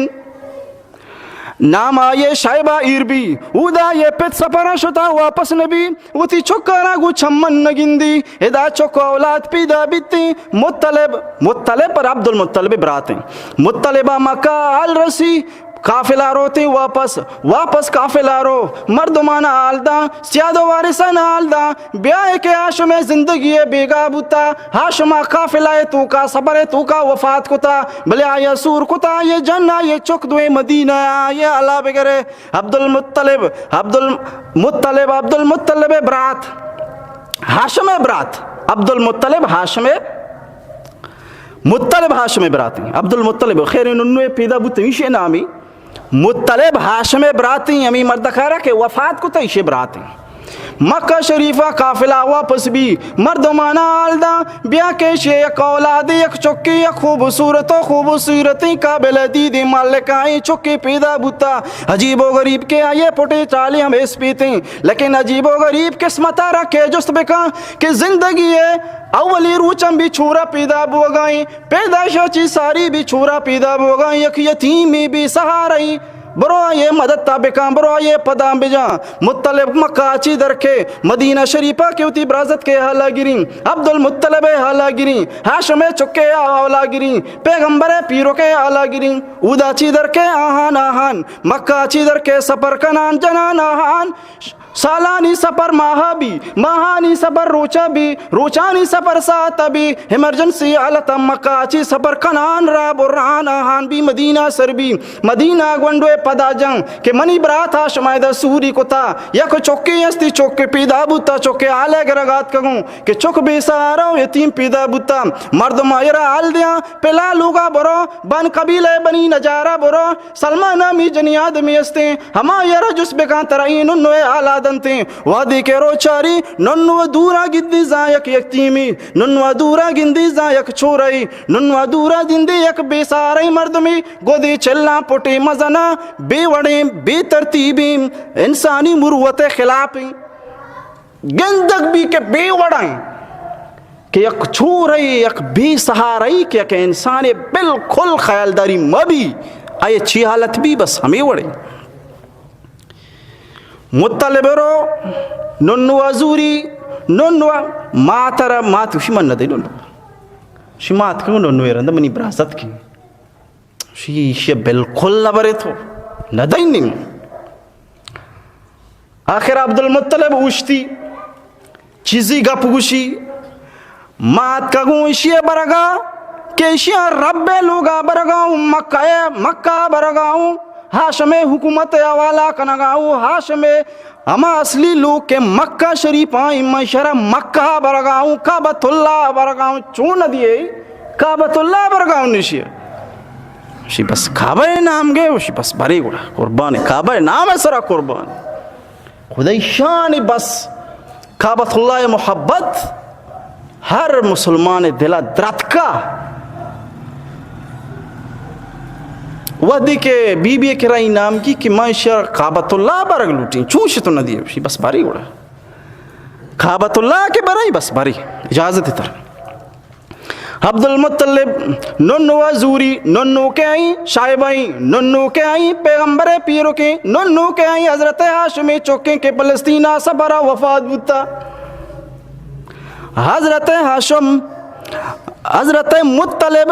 نام آئی شیبہ ایر بی۔ اودا آئی پت سفر شتا واپس نبی، وتی چکانا گو چمن نگندی۔ ادا چک اولاد پیدا بیتیں، مطلب، مطلب پر عبدالمطلب براتیں۔ مطلب ءَ مکہ حال رسی، قافلہ روتیں واپس، واپس قافلہ رو، مردمانا حال داں، سیاد و وارثانا حال داں، بیائے کہ ہاشم ءِ زندگی ءِ بیگاہ بوتا، ہاشم ءَ قافلہ ءِ توکا، سفر ءِ توکا وفات کتا، بلے آئی ءَ سور کتا، آئی ءِ جن، آئی ءِ چک دوئیں مدینہ ءَ، آئی ءِ حالا بگرے۔ عبدالمطلب، عبدالمطلب، عبدالمطلب ءِ برات، ہاشم ءِ برات، عبدالمطلب ہاشم ءِ، مطلب ہاشم ءِ براتیں۔ عبدالمطلب، خیر، ننو ءَ پیدا بوت، ہمیشی نامی مطلب ہاشم ءِ براتیں، ہمے مردکارا کہ وفات کتا، ایشی براتیں۔ مکہ شریفا قافلہ واپس بی، مردمانا حال داں، بیا کہ ایشی یک اولادے، یک چکے، یک خوبصورت و خوبصورتیں قابل دیدیں ملکائیں چکے پیدا بوتا۔ عجیب و غریب کہ آئی ءِ پٹے چالے ہم اسپیتیں، لیکن عجیب و غریب قسمتا را کہ جست بکاں کہ زندگی ءِ اولی روچاں بی چورا پیدا بوگائیں، پیدائشا چی ساری بی چورا پیدا بوگائیں، یک یتیمے بی سہارائیں، برو آئی ءِ مدتا بکاں، برو آئی ءِ پداں بجاں۔ مطلب مکہ ءَ چی درکے، مدینہ شریفا کہ وتی برازتک ءِ حالا گریں، عبدالمطلب ءِ حالا گریں، ہاشم ءِ چک ءِ حالا گریں، پیغمبر ءِ پیرک ءِ حالا گریں۔ اودا چی درکے آہان آہان، مکہ ءَ چی درکے سفر کنان جنان آہان، سالانی سفر ماہا بی، ماہانی سفر روچا بی، روچانی سفر ساعتا بی، ایمرجنسی حالتا مکہ ءَ چی سفر کنان را بران آہان بی، مدینہ سر بی، مدینہ گونڈوے پدا جن کہ منی برات ہاشم ءَ ادا سوری کتا، یک چکے استی، چکے پیدا بوتا، چکے حالے گرگا اتکگوں کہ چک بے سہارا و یتیم پیدا بوتا۔ مردم آئی را حال دیاں، پلا لوگا برو، بن قبیلہ بنی نجارا برو، سلمہ نامی جنی آدمی استیں، ہما یرا جست بکاں ترا اے ننو ءِ حالا دنتیں۔ وہدے کہ روچاری، ننو دورا گندی زاں یک یتیمی، ننو دورا گندی زاں یک چورئی، ننو دورا گندی یک بے سہارئی مردمی، گودی چلاں پٹی مزناں، بے وڑیں، بے ترتیبیں، انسانی مروت ءِ خلافیں۔ گندگ بی کہ بے وڑیں کہ یک چورئی، یک بے سہارئی کہ یک انسانے بالکل خیالداری مہ بی، آئی چی حالت بی، بس ہمے وڑیں۔ مطلب رو ننو ءَ زوری، ننو ءَ مات را، مات گوشی من ندئی ننو۔ شی مات کہ ننو ءِ رند منی برازتکیں۔ شی، شی بالکل نہ برے تو، نہ دئیں نیم۔ آخر عبدالمطلب اوشتی، چیزی گپ گوشی، ما اتکگوں ایشی ءِ برگا کہ ایشی ءَ رب ءِ لوگا برگا اوں، مکہ ءِ، مکہ ءَ برگا اوں، ہاشم ءِ حکومت ءِ حوالہ کنگا اوں، ہاشم ءِ ہما اصلی لوگ کہ مکہ شریف آئیں، من شرا مکہ برگا اوں، کعبۃ اللہ برگا اوں، چون نہ دیئے؟ کعبۃ اللہ برگا اوں نشی۔ شی بس کعبہ نام گئے، شی بس بری گڑا قربان، کعبہ نام سرا قربان۔ خدای شان بس کعبۃ اللہ محبت ہر مسلمان دلا درتکا۔ وہدی کہ بی بی کرا اے نام کی کہ من شر کعبۃ اللہ برگ لوٹیں، چون شی تو نہ دیئے؟ شی بس بری گڑا کعبۃ اللہ کہ برئی، بس بری، اجازت تر۔ عبدالمطلب ننو ءَ زوری، ننو کہ آئیں شائبہ ایں، ننو کہ آئیں پیغمبر ءِ پیرکیں، ننو کہ آئیں حضرت ہاشم ءِ چکیں کہ فلسطین ءَ سفرا وفات بوتا۔ حضرت ہاشم، حضرت مطلب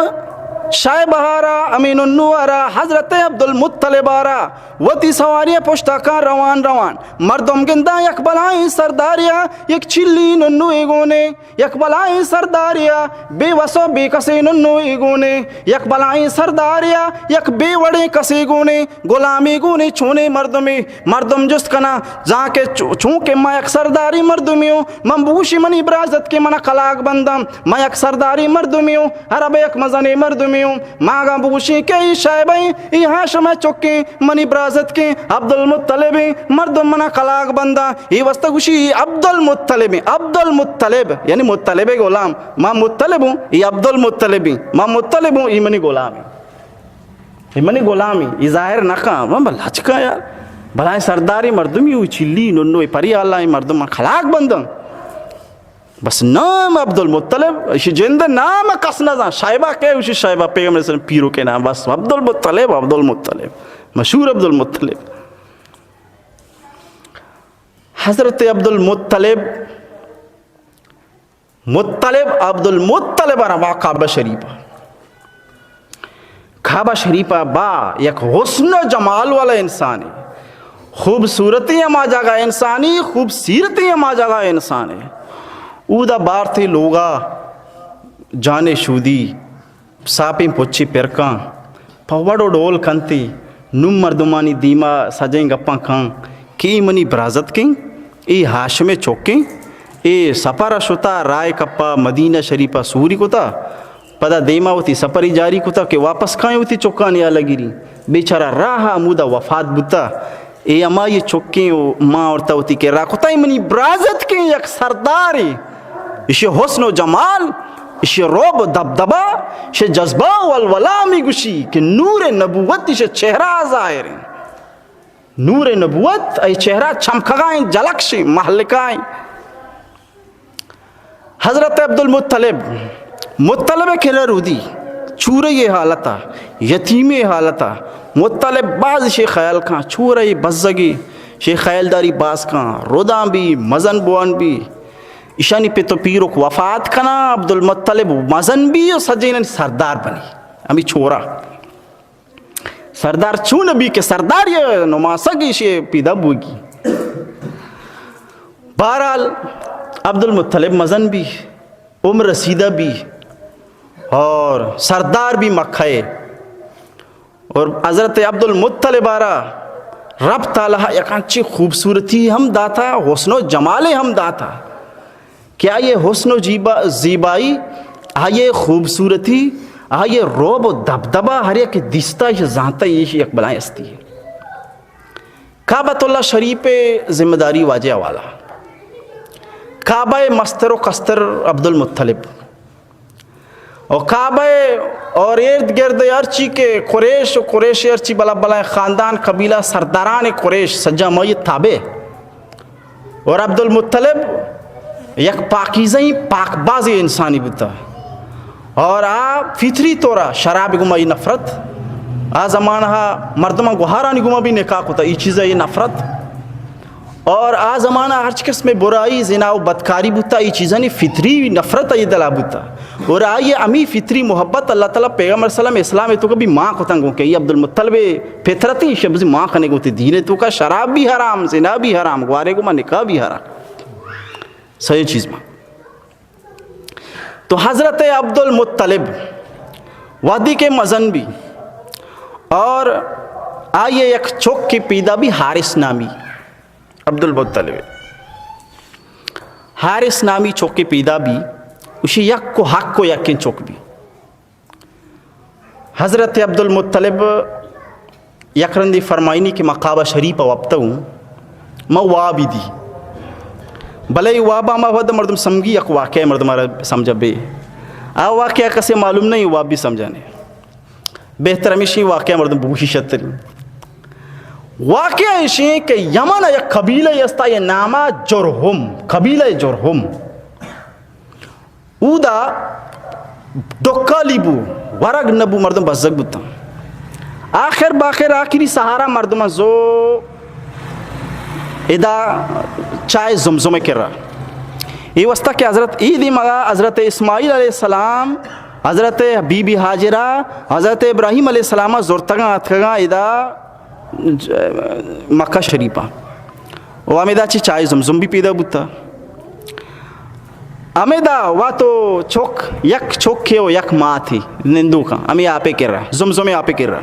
شائبہ ءَ را، ہمے ننو ءَ را، حضرت عبدالمطلب ءَ را وتی سواری ءِ پشتا کاں روان روان۔ مردم گنداں یک بلائیں سردارے ءَ یک چلی ننوے گونے، یک بلائیں سردارے ءَ بے وس و بے کسے ننوے گونے، یک بلائیں سردارے ءَ یک بے وڑیں کسے گونے، گلامے گونے، چونیں مردمے۔ مردم جست کناں، زاں کہ چو-، چونکہ ما یک سرداری مردمے اوں، من بگوشی منی برازتکیں منا کلاگ بنداں، ما یک سرداری مردمے اوں، عرب ءِ یک مزنیں مردمے اوں، ما اگاں بگوشیں کہ اے شائبہ ایں، اے ہاشم ءِ چکیں، منی برازتکیں عبدالمطلب ایں، مردم منا کلاگ بنداں۔ اے واسطہ گوشی اے عبدالمطلب ایں، عبدالمطلب یعنی مطلب ءِ غلام۔ ما مطلب اوں، اے عبدالمطلب ایں، ما مطلب اوں، اے منی غلام ایں۔ اے منی غلام ایں، اے ظاہر نہ کاں، من بل ہچ کاں یار۔ بلائیں سرداریں مردمے اوں، چلی ننو، اے پری اللہ ایں، مردم من کلاگ بنداں۔ بس نام عبدالمطلب، ایشی جند نام کس نہ زان۔ شائبہ کئے؟ ایشی شائبہ پیغمبر صلی اللہ علیہ وسلم پیرکیں نام، بس عبدالمطلب، عبدالمطلب، مشہور عبدالمطلب۔ حضرت عبدالمطلب، مطلب، عبدالمطلب ءَ روا کعبہ شریف ءَ۔ کعبہ شریف ءَ با یک حسن و جمال والا انسانے، خوبصورتی ہما جاگہ انسانی، خوبصورتی ہما جاگہ انسانے۔ اودا بارتے لوگا جانے شودی، ساپیں پچی پرکاں، پہ وڑ و ڈول کنتی، نوں مردمانی دیما سجیں گپاں کاں کہ اے منی برازتکیں، اے ہاشم چکیں، اے سفر شتا، رائے کپا، مدینہ شریف سوری کتا، پدا دیما وتی سپری جاری کتا کہ واپس کائیں وتی چکانی آلگیری۔ بیچارہ راہ ہمودا وفات بوتا۔ اے ہمائی چکیں و ماں ورتا وتی کرا کتا، اے منی برازتکیں یک سردارے۔ اشی حسن و جمال، اشی رعب و دبدبہ، اشی جذبہ و ولولہ ہمی گوشی کہ نور نبوت اشی چہرہ ظاہر ہیں۔ نور نبوت، اے چہرہ چمکگائیں، جلکشیں، مہلکائیں۔ حضرت عبدالمطلب، مطلب کرا رودی، چورئی حالتا، یتیمی حالتا، مطلب باز شے خیال کاں، چورئی بزگی، شے خیالداری باز کاں، روداں بی، مزن بوان بی، ایشانی پت و پیرک وفات کنا، عبدالمطلب مزن بی و سجینن سردار بنی، ہمی چورا۔ سردار چون بی کہ سردار یہ نماسگ ایشی پیدا بوگی۔ بہرحال عبدالمطلب مزن بی، عمر رسیدہ بی اور سردار بی مکہ۔ اور حضرت عبدالمطلب آرا رب تعالی یک انچی خوبصورتی ہم داتا، حسن و جمالے ہم داتا کہ آئی حسن و جیبا-، زیبائی، آئی خوبصورتی، آئی رعب و دبدبہ ہر یک دیستا ایش زانتا ایش یک بلائیں ہستی۔ کعبۃ اللہ شریف ذمہ داری واجہ والا، کعبہ مستر و کستر عبدالمطلب۔ و کعبہ اور ارد گرد ہرچی کہ قریش و قریش ہرچی بلا بلائیں خاندان، قبیلہ، سرداران قریش سجا مئی تابع۔ اور عبدالمطلب یک پاکیزہیں پاک بازیں انسانی بوتا۔ اور آ فطری طورا شراب گما ای نفرت، آ زمانہ مردمان گوہارانی گما بھی نکاح کتا، ای چیزا ای نفرت۔ اور آ زمانہ ہرچ قسم برائی، زنا و بدکاری بوتا، ای چیزانی فطری نفرت آئی دلا بوتا۔ اور آئی ہمی فطری محبت اللہ تعالی پیغمبر صلی اللہ علیہ وسلم اسلام تو کبھی ماں کتن گو کہ ای عبدالمطلب فطرتی شبزی ماں کنے گو تی دین تو کا شراب بھی حرام، زنا بھی حرام، گوارے گما نکاح بھی حرام۔ صحیح چیز ماں۔ تو حضرت عبدالمطلب وہدی کے مزن بھی اور آئیے یک چک کے پیدا بھی حارث نامی۔ عبدالمطلب حارث نامی چوکے پیدا بی، اشی یک و حق و یکیں چوک بی۔ حضرت عبدالمطلب یک رندی فرمائنی کہ ما کعبہ شریف وپتہ ہوں، ما وابی دی۔ بلے وابا ما وھد مردم سمگی یک واقعہ مردم آرا سمجھا بے۔ آ واقعہ کسے معلوم نہیں، واب بھی سمجھانے۔ بہتر ہمیشی واقعہ مردم بگوشی شتری۔ واقعہ ایشی کہ یمن یک قبیلہ استا، یہ ناما جرہم، قبیلہ جرہم۔ اودا ڈکالی بو، ورگ نبو، مردم بزگ بوتن۔ آخر باخر آخری سہارا مردم زو ادا چائے زمزم کرا۔ اے واسطہ کہ حضرت اے دیمگا حضرت اسماعیل علیہ السلام، حضرت بی بی ہاجرہ، حضرت ابراہیم علیہ السلام زرتگاں اتکگاں ادا مکہ شریفا۔ و ہمیدا چی چائے زمزم بھی پیدا بوتا۔ ہمیدا واتو چک، یک چکے و یک ماتے نندوکاں، ہمیں آپے کرا، زمزم آپے کرا۔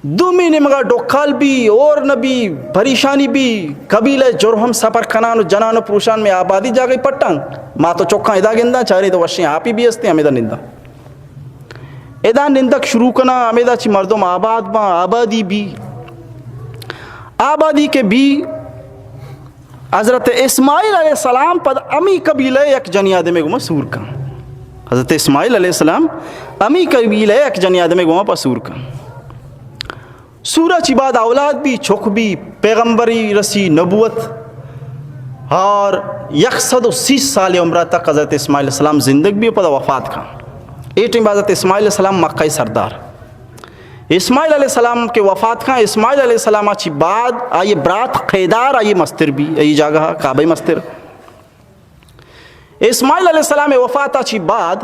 دومی نیمگا ڈکال بی، اور نبی، پریشانی بی، قبیلہ جرہم سفر کنان و جنان و پروشان میں آبادی جاگہی پٹان۔ ما تو چکاں ادا گنداں، چارے تو وشیں آپی بھی ہستے، ہمیدا ننداں۔ ادا نندگ شروع کناں، ہمیدا چی مردم آباد باں، آبادی بی۔ آبادی کے بی، حضرت اسماعیل علیہ السلام پد امی قبیلہ یک جنی آدمے گوما سور کن۔ حضرت اسماعیل علیہ السلام امی قبیلہ یک جنی آدمے گوما پا سور کن۔ سورا چی بعد اولاد بی، چک بی، پیغمبری رسی، نبوت، اور یک سد و سی سال عمرہ تک حضرت اسماعیل علیہ السلام زندگ بی و پدا وفات کن۔ اے ٹائم حضرت اسماعیل علیہ السلام مکہ سردار۔ اسماعیل علیہ السلام کے وفات کن، اسماعیل علیہ السلام چی بعد آئی برات قیدار آئی مستر بی، آئی جاگہ کعبہ مستر۔ اسماعیل علیہ السلام وفات چی بعد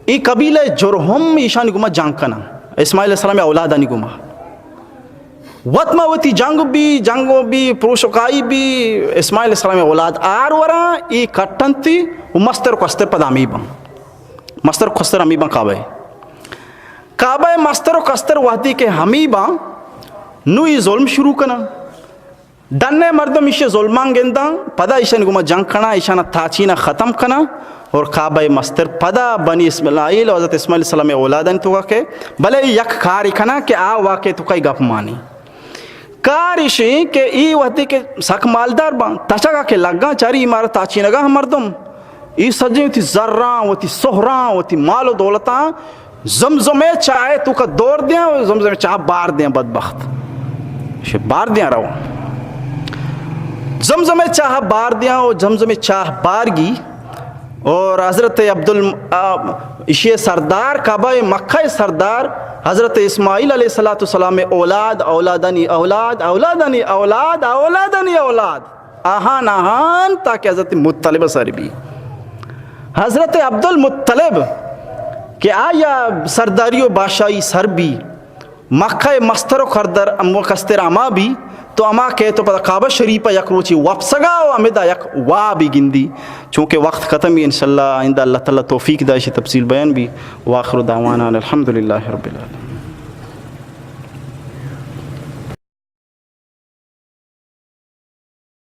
اے قبیلہ جرہم ایشانی گوما جنگ کناں، اسماعیل علیہ السلام اولادانی گوما۔ وت ما وتی جنگ بی، جنگ بی، پروشکائی بی، اسماعیل علیہ السلام اولاد آر وراں، اے کٹنتی و مستر و کستر پدا ہمے باں۔ مستر و کستر ہمے باں کعبہ۔ کعبہ مستر و کستر وہدی کہ ہمے باں، نو اے ظلم شروع کناں۔ ڈن ء مردم ایشی ظلمان گنداں، پدا ایشانی گوما جنگ کناں، ایشانا تاچیناں ختم کناں، اور کعبہ مستر پدا بنی اسماعیل و حضرت اسماعیل علیہ السلام اولادانی توکا کہ بلے یک کاری کناں کہ آ واقعے توکا گپ مانی۔ کار ایشی کہ ای وقتی کہ سک مالدار باں، تچگا کہ لگاں چاری مارا تاچینگا ہم مردم، ای سجیں وتی زراں، وتی سہراں، وتی مال و دولتاں زمزمے چاہ ء توکا دور دیاں و زمزمے چاہ بار دیاں، بدبخت۔ شے بار دیاں رو۔ زمزمے چاہ بار دیاں و زمزمے چاہ بارگی اور حضرت عبدال، آ، اشی سردار، کعبہ مکہ سردار، حضرت اسماعیل علیہ الصلوۃ والسلام اولاد، اولادانی اولاد، اولادانی اولاد، اولادانی اولاد۔ آہان آہان تاکہ حضرت مطلب سر بی۔ حضرت عبدالمطلب کہ آیا سرداری و بادشاہی سر بی، مکہ مستر و کردر ام و کستر اما بی، تو اما کہ تو پدا کعبہ شریف یک روچی وپسگا و ہمدا یک وابی گندی، چونکہ وقت ختم بی، انشاءاللہ آئندہ اللہ تعالی توفیق دا اشی تفصیل بیان بی۔ واخر دعوانا الحمدللہ رب العالمین۔